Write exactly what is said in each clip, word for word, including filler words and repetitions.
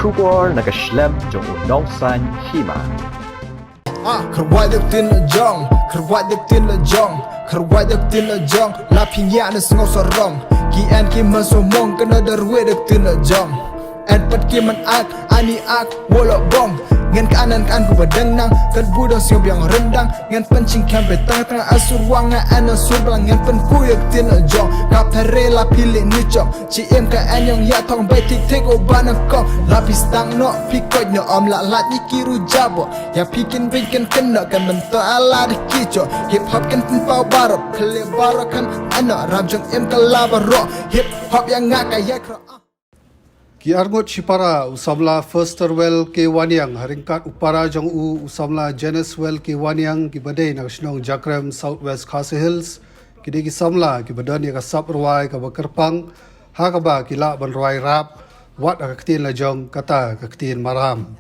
Khubor na ka shlem jong u Nongsaiñ Hima. Ah, kyrwai dek tin la jong, kyrwai dek tin la jong, kyrwai dek tin la jong. La phi ngiah ne sngew sarong. Ki en ki man so mong kane da rwai dek tin la jong. En pat ki man ak, ani ak, wala bong. Ngen ka anan ka an ku ba dang nang, kan bu dang sngewbha yang rendang. Ngen pan ching kam be tang tang asur wang nga an asur blang ngen pan ku yak tin la jong. Ka pere la pili ni chong. Chi im ka an yong ya thong bai tik tik o ba na kong. La pi stang no, pi koj no om la lat ni ki ru jabo. Ya pi kin bin kin kin no kan men to ala de ki cho. Hip hop kan pun pau barok, kle barok kan ano. Rap jong im ka la barok. Hip hop yang nga ka ya kro. Ki arngut shipara u samla First Terwell K Waniang, ha ryngkat u para jong u u samla Janiswell K Waniang, ki ba dei na ka shnong Jakrem, South West Khasi Hills, ki dei ki samla ki ba don ïa ka sap rwai kaba kyrpang, ha kaba ki lah ban rwai rap, wat ha ka ktien la jong kata ka ktien Maram.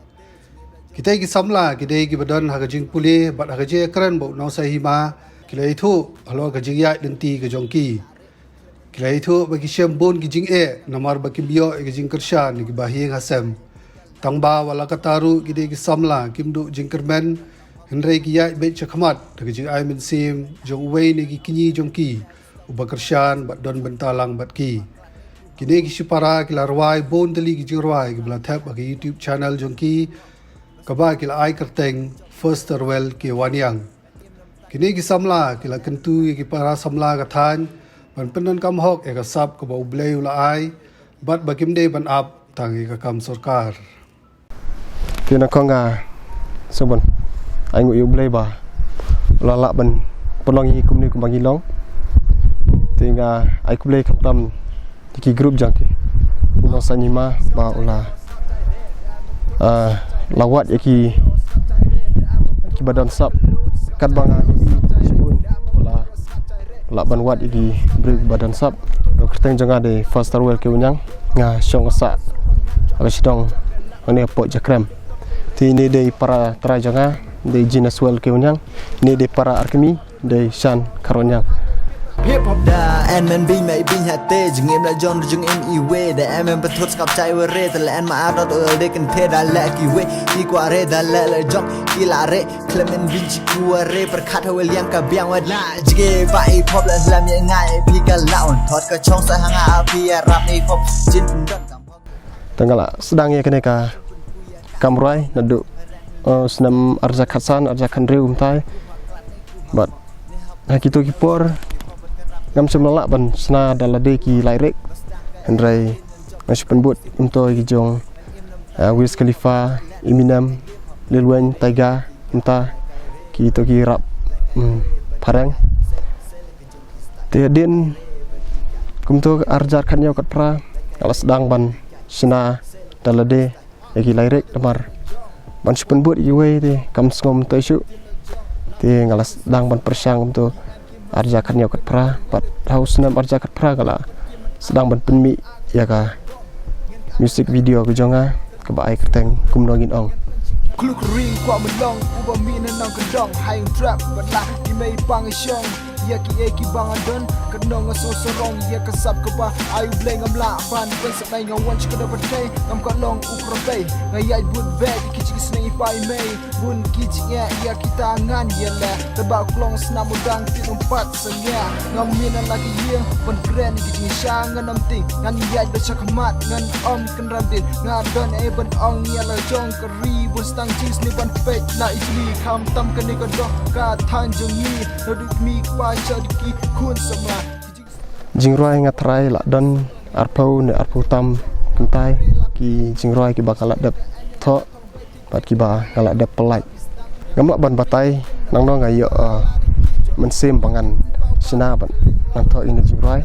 Kita ki samla ki dei ki ba don ha ka jingpule bad ha ka jingïakren bad u Nongsaiñ Hima, ki la ïathuh halor ka jingïaid lynti ka jong ki. Ki la ïathuh ba ki shem bun ki jingeh namar ba kim ïoh ïa ki jingkyrshan na ki bahaïing hasem. Tang ba wat la katta ruh ki dei ki samla kim duh jingkyrmen, hynrei ki ïaid beit shakhmat da ka jingai mynsiem jong uwei na ki kñi jong ki uba kyrshan bad don bynta lang bad ki. Kine ki shipara ki la rwai bun tylli ki jingrwai kiba la thep ha ka YouTube channel jong ki, kaba ki la ai kyrteng First Terwell K Waniang. Kine ki samla ki la kyntu ïa ki para samla ka thaiñ ban pyndonkam hok ïa ka sap kaba U Blei u la ai bad ba kim dei ban ap tang ïa ka kam sorkar. Te na kong nga sngewbha ai nguh ïa U Blei ba u la lah ban pynlong ïa ngi kumne kumba ngi long. Te nga ai khublei khamtam ïa ki group jong ki. U Nongsaiñ Hima ba u la, ah, la wad ïa ki, ki ba don sap. Katba nga i shibun u la, u la ban wad ïa ki briew ki ba don sap. Ka kyrteng jong nga dei First Terwell K Waniang, nga shong ka sah ha ka shnong hangne hapoh Jakrem. Te ine dei para trai jong nga, dei Janiswell K Waniang, ine dei para arkmi, dei Shan K Waniang. Hip hop da en men bing mai bing ha te jingim la jon jingim iwe da en men betul skap chai were te la en ma adot ol de ken te da la ki we i kwa re da la la jong i la re klemen bing chi ku re per khat ha wel yang ka biang wa la jige ba hip hop la lam ye ngai pi ka la on thot ka chong sa hanga a pi ya rap hip hop jin don kam. Tang la sdang ye kane ka kam rwai naduh, uh, snem arja khatsan arja khatriew mynta. Bad ha kito ki por ngam shym la lah ban shna da lade ki lyric. Hynrei nga shu pynbud kumto ki jong, uh, Wiz Khalifa, Eminem, Lil Wayne, Tyga, mynta kito ki rap, hmm, phareng. Te hadien kumto arja khathynñiew khatphra nga la sdang ban shna da lade ïa ki lyric namar ban shu pynbud ïa kiwei te kam sngewthuh shuh. Te nga la sdang ban pyrshang kumto arja khathynñiew khatphra bad ha u snem arja khatphra nga la sdang ban pynmih ïa ka music video ka jong nga kaba ai kyrteng Kumno Ngin Ong. Kluk ring kwah mynlong uba mi na nang kendong haing trap bad la ki mei pang shong. Ïa ki ei ki bang adon ka nong nga so sorong ïa ka sap kaba ai U Blei ngam lah ban ban sa nai nga wan chi ka da batai ngam ka long u krapei nga ïa bud be ki chi ki sneng i pai mei bun ki chi ïa ïa ki ta ngan ïa le ta ba klong snam u dang ti um pat sa ïa ngam min la ki ïa ban kren ki chi sha ngan am ting ngan ïa da cha khmat ngan om kan ram din nga don ei ban ong ïa la jong ka ri bun stang jing sni ban pek na i jli kham tam ka ni ka dok ka than jong ni. Jingrwai nga trai la don arphew ne arphew tam kyntai ki jingrwai kiba nga la dep thoh bad kiba nga la dep pynlait. Ngam lah ban batai nangno nga ïoh, uh, mynsiem ba ngan shna bad ngan thoh ïa ki jingrwai.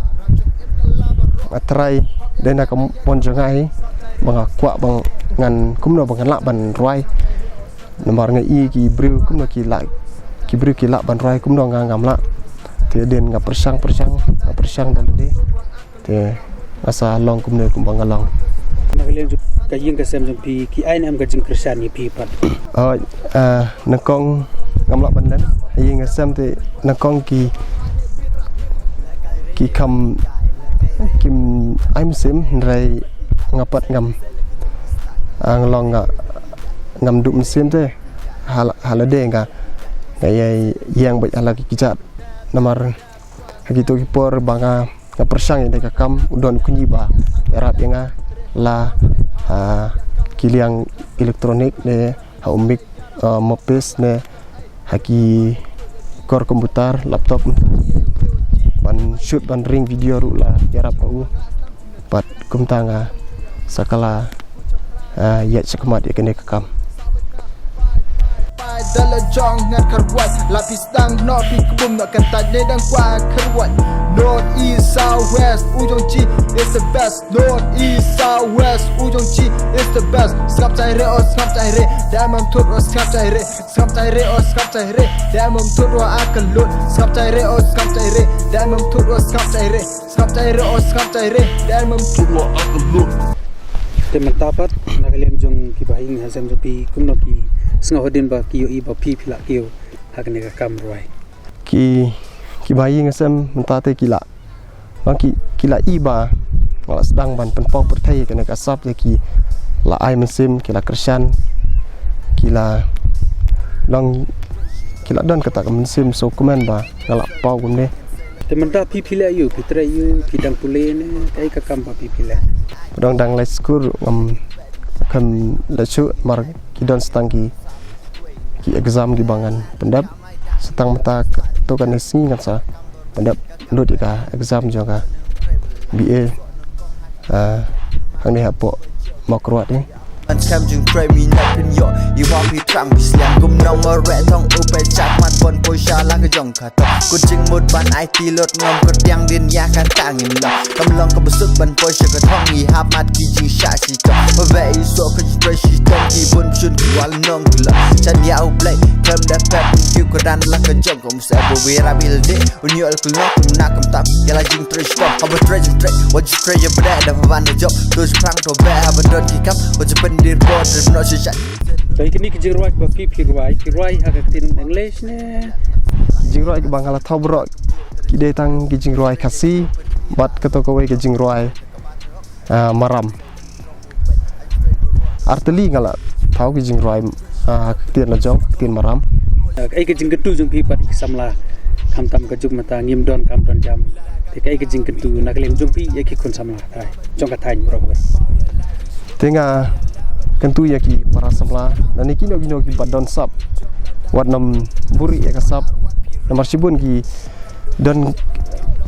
Nga trai dei na ka mon jong nga hi ba nga kwah ba ngan kumno ba ngan lah ban rwai. Namar nga i ki briew kumno ki lah, ki briew ki lah ban rwai kumno nga ngam lah. Te dien nga pyrshang pyrshang nga pyrshang da lade. Te nga sa long kumne kumba nga long. Na ka liang jong ka ïing ka sem jong phi ki ai ne em ka jingkyrshan ïa phi pat? Oh, ah, nyngkong ngam lah ban len ïing ka sem te nyngkong ki ki kham kim ai mynsiem hynrei nga pat ngam, Nga long nga ngam duh mynsiem te. Hala, hala de nga, nga ïeng bad hala ki kjat. Namar ha kito ki por ba nga, nga pyrshang ïa ka kam, u don u kñi ba ïarap ïa nga la ha ki liang electronic ne ha u mik, uh, mopes ne ha ki kor komputer, laptop ban shoot ban ring video ruh la ïarap u. Bad kumta nga sa kylla, uh, ïaid shakhmat ïa kane ka kam. Pai da la jong nga kyrwai, la phi sdang noh phi kbum noh, kyntait ne dang kwah kyrwai. North East South West, u jong chi is the best. North East South West, u jong chi is the best. Sngap chai re, oh sngap chai re, da mam thut, oh sngap chai re. Sngap chai re, oh sngap chai re, da mam thut, oh a ka lut. Sngap chai re, oh sngap chai re, da mam thut, oh sngap chai re. Sngap chai re, oh sngap chai re, da mam thut, oh a ka lut. Te mynta pat na ka liang jong ki bahaïing hasem jong phi, kumno ki sngewhadien ba ki ïohi ba phi phi la kiew ha kane ka kam rwai? Ki, ki bahaïing hasem mynta te ki la, bang ki, ki la i ba nga la sdang ban pynpaw pyrthei kane ka sap, te ki la ai mynsiem, ki la kyrshan, ki la long, ki la don kata ka mynsiem sngewkmen ba nga la paw kumne. Te mynta phi phi leh aïu, phi trei aïu, phi dang pule ne kaei ka kam ba phi phi leh? Dang dang leit skul, ngam kham leit shuh namar ki don sa tang ki, ki exam kiba ngan pyndep. Sa tang mynta to kane sngi ngan sa pyndep lut ïa ka exam jong ka B A, ah, hangne hapoh Mawkyrwat. Ban skhem jingtrei mynta phin ïoh, i wa phi thrang phi sliang, kumno ma reh thong u peit sha khmat, ban poi sha la ka jong ka thong. Kut jingmut ban aiti lut, ngam kyrtiang dien ïa kata ngim long. Kam long kaba suk ban poi sha ka thong, i hap mat ki jingshah shitom. Ba beh i soh ka jingtrei shitom, ki bun shun ki wal nong ki long. Chan ïa U Blei, khlem da pep, kiew kyrdan la ka jong ka, um seh ba wira bil de. Un ïoh la ka long kumna kumta ïa la jingtrei shitom. Haba trei jingtrei, wat ju trei ïa ba dei, da ba ban da jop. To ju phrang to beh, haba don ki kam, wat ju pyndir bor, dei noh shisha. Te kine ki jingrwai ba phi phi rwai, phi rwai ha ka ktien English ne? Jingrwai kiba nga la thaw baroh ki dei tang ki jingrwai Khasi bad kato kawei ka jingrwai, ah, Maram. Artylli nga la thaw ki jingrwai, ah, ha ka ktien la jong, ka ktien Maram. Ah, kaei ka jingkyntu jong phi bad ki samla? Khamtam ka juk mynta ngim don kam don jam. Te kaei ka jingkyntu na ka liang jong phi ïa ki khun samla, thaiñ, jong ka thaiñ baroh kawei? Te nga kyntu ïa ki para samla, lane kino kino kiba don sap, wat nym buhrieh ïa ka sap. Namar shibun ki don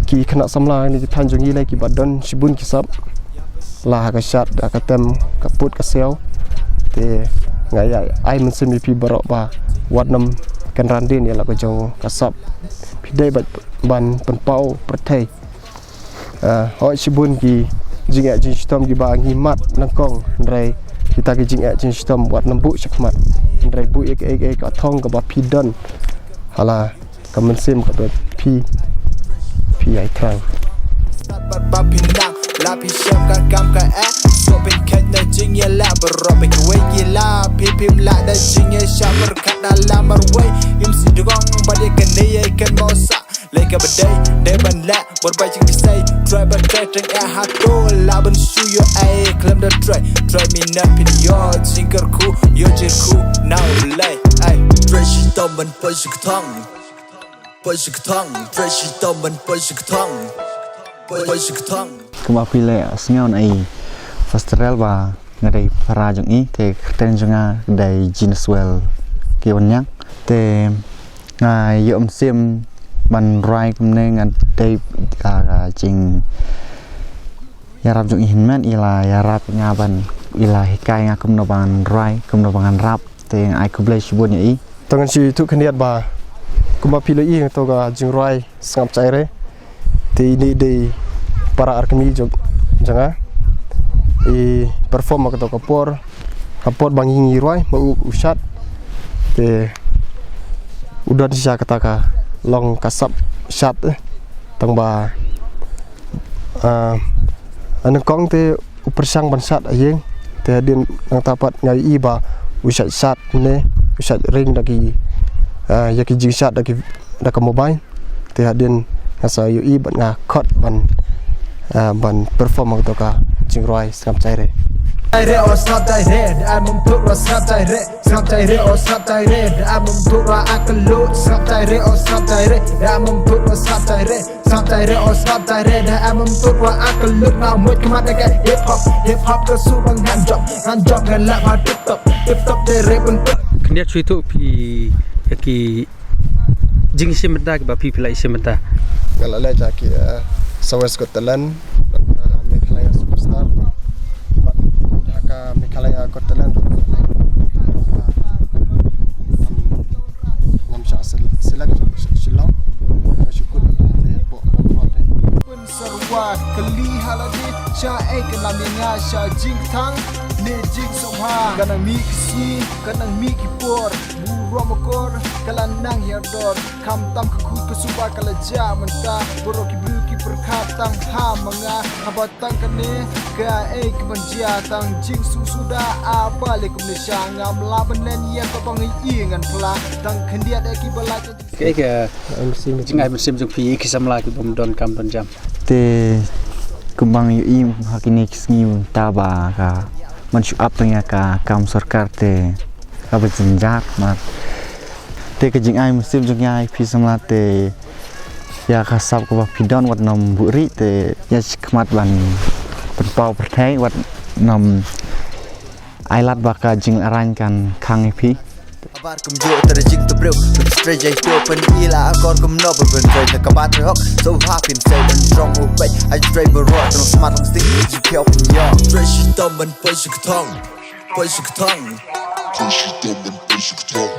ki khynnah samla ne ki thaiñ jong ngi lei kiba don shibun ki sap, la ha ka shad, ha ka tem, ka pud, ka siaw. Te nga ïa ai mynsiem ïa phi baroh ba wat nym kynran dien ïa la ka jong ka sap. Phi dei ban, ban pynpaw pyrthei. Ah, hooid shibun ki jingeh jingshitom kiba ngi mad nyngkong, hynrei kita ki jingeh jingshitom wat nym buh shakhmat. Hynrei buh ïa kaei kaei ka thong kaba phi don ha la ka mynsiem kaba phi, phi ïai thrang. Start bad ba phi nang, la phi shem ka kam ka eh. Soh phin khet na jingïaleh baroh bad kiwei ki la, phi phim lah da jingïashah pyrkhat da la marwei. Im sdang bad ïa kane ïa kynmaw sah. Lei kaba dei, dei ban leh, bor bai jingpynsei. Trei bad trei teng eh hato, la ban shu ïoh ei, khlem da trei. Trei mynta phin ïoh jingkyrkhu, ïoh jingkyrkhu na U Blei. Ei, trei shitom ban poi sha ka thong. Poi sha ka thong, trei shitom ban poi sha ka thong. Poi, poi sha ka thong. Kumba phi la sngew na i first trial ba nga dei para jong i, te kyrteng jong nga dei Jinswell Kiwanniang. Te nga ïoh mynsiem ban rwai kumne, nga dei ka, ka jingïarap jong i hynmen, i la ïarap nga ban, i la hikai nga kumno ban rwai, kumno ban rap. Te nga ai khublei shibun ïa i. To ngan shu ïathuh khyndiat ba kumba phi la i, to ka jingrwai Sngap Chai Re. Te ine i dei para arkmi jong, jong nga. I perform ha kato ka por, ha por ba ngi ngi rwai ma u, u Shad. Te u don shisha kata ka long ka sap Shad, eh. Tang ba, ah, nyngkong te u pyrshang ban shad ha ïing, te hadien nangta pat nga ïohi ba u shait shad ne, u shait ring da ki, ah, ïa ki jingshad da ki, da ka mobile. Te hadien nga sa ïohi bad nga khot ban, ah, ban perform ha kato ka jingrwai Sngap Chai Re. Direct, oh, snap direct, da mum tut wa snap direct. Snap direct, oh, snap direct, da mum tut wa akalot. Snap direct, oh, snap direct, da mum tut wa snap direct. Snap direct, oh, snap direct, da mum tut wa akalot. Nga mut khmat da ka hip hop, hip hop ka su ba ngan jop, ngan jop ngan lap ha tip top, tip top direct bentuk. Khyndiat shu ïathuh phi ïa ki jingïashim bynta kiba phi, phi la ïashim bynta. Nga la leh ïa ki, eh, South West Got Talent, eh, Meghalaya Superstar. Bad ha ka Meghalaya Got Talent ruh ngam shah sel-, select sha Shillong. Nga shu kut hapoh Nongkrem te. Pyn sarwa kali ha lade, sha ei ka lam ïa nga sha jingkthang ne jingsngewbha. Ka nang mih ki sngi, ka nang mih ki por, burom akor ka la nang hiar dor. Khamtam ka kut ka suba ka la jia mynta, baroh ki briew ki pyrkhat tang ha ma nga. Haba tang kane kaei kaban jia, tang jingsngewsih da aba leh kumne sha. Ngam lah ban len ïa kaba ngi i ngan phla, tang khyndiat ïa kiba lait. Kaei ka jingai mynsiem jong phi ïa ki samla ki bym don kam don jam? Te kumba ngi ïohi ha kine ki sngi mynta ba ka man shu ap tang ïa ka kam sorkar te kaba jynjar mat. Te ka jingai mynsiem jong nga ïa phi samla te ïa ka sap kaba phi don wat nym buhrieh te ïa shi khmat ban pynpaw pyrthei wat nym ailad ba ka jingïalang kan khang ïa phi. Abar kumjuh tara jing tu briew, tu stray jai tu pen ila akor kumno pen pen pen ka bat hok, so hapin say ben strong u bai, I stray baroh tang smart tang sting ji piao pen yo. Stray shi tom ben pai shi ktong, pai shi ktong. Stray shi tom ben pai shi ktong.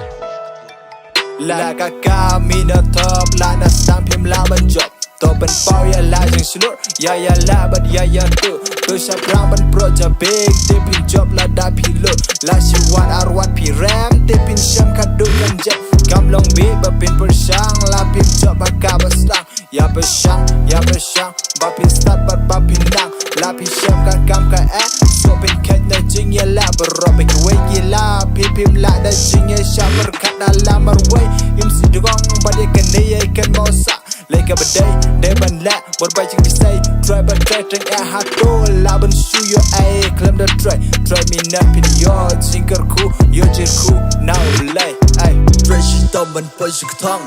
La ka ka mi na top la na stamp him la ban jop. To pynpaw ïa la jingshlur, ïa ïa la bad ïa ïa tu. Tu shaphrang ban pro ja big, te phin jop lada phi lut. La shi wan ar wan phi rem, te phin shem ka duk kan jet. Kam long big ba phin pyrshang, la phin jop ba ka ba slang. Ïa pyrshang, ïa pyrshang, ba phin start bad ba phin nang. La phi shem ka kam ka eh, so phin khet na jingïaleh baroh ba kiwei ki la. Phi phim lah da jingïashah byrkhat da la marwei. Im si dugong bad ïa kane ïa kan mau sa. Lei kaba dei, dei ban leh, bad bai jingdisai. Try bad try teng eh hato, la ban shu ïoh ei. Khlem da try, try mi na phin ïoh jingkyrkhu, ïoh jingkyrkhu na U Blei. Ei. Try shi tom ban pai shi ktong,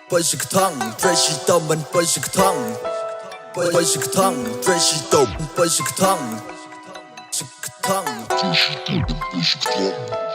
pai shi ktong. Try shi tom ban pai shi ktong, pai, pai shi ktong. Try shi tom ban pai shi ktong, shi ktong. Try shi tom ban pai shi ktong.